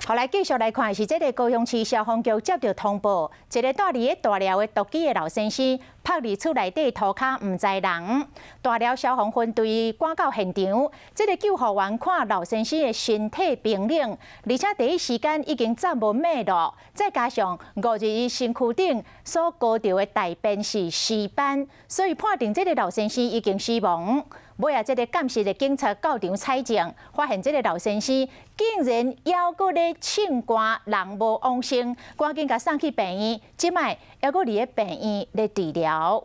好，來繼續來看是這个高雄市消防局接著通報，一个蹛佇咧大寮的獨居的老先生，泊佇厝內底塗跤毋知人。大寮消防分隊趕到現場，這个救護員看老先生的身體冰冷，而且第一時間已經暫無脈絡，再加上五日伊身軀頂所勾著的大便是屍斑，所以判定這个老先生已經死亡。尾仔，這个鑑識的警察到場採證，發現這个老先生竟然猶閣咧唱歌，人無往生，趕緊共送去病院，這擺猶閣佇咧病院咧治療。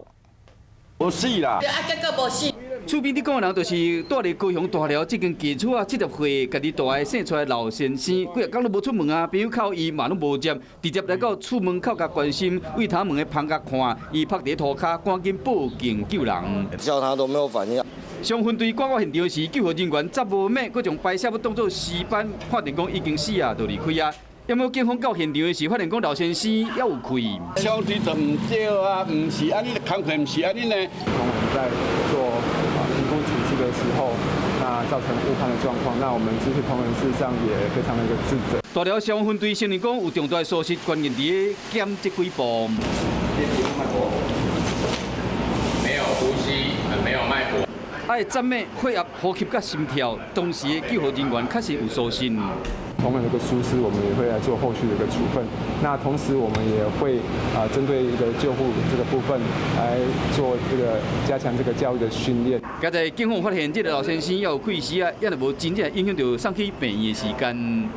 無死啦！啊，結果無死。厝邊佇講的人就是蹛佇高雄大寮這間舊厝仔，70歲，家己蹛的生出來老先生，幾若工攏無出門啊，朋友敲伊嘛攏無接，直接來到厝門口共關心，對頭門的芳共看，伊趴佇塗跤，趕緊報警救人。叫他都沒有反應。消防隊趕到現場時，救護人員暫無脈，閣將排泄物當做屍斑，判定講已經死啊，就離開啊。毋過警方到現場的時，發現講老先生猶有氣。消息就毋對啊，毋是按呢，工課毋是按呢呢。我們在做評估處置的時候，那造成誤判的狀況，那我們這些同仁事實上也非常的一個自責。大寮消防分隊承認講有重大疏失，關鍵佇咧檢這幾步。沒有呼吸，沒有脈搏。愛暫脈、血壓、呼吸佮心跳，當時的救護人員確實有粗心。同仁的一個疏失，我們也會來做後續的一個處分。那同時，我們也會針對一個救護這個部分來做這個加強這個教育的訓練。剛才警方發現這个老先生猶有氣息啊，也就無真正影響著送去病院的時間。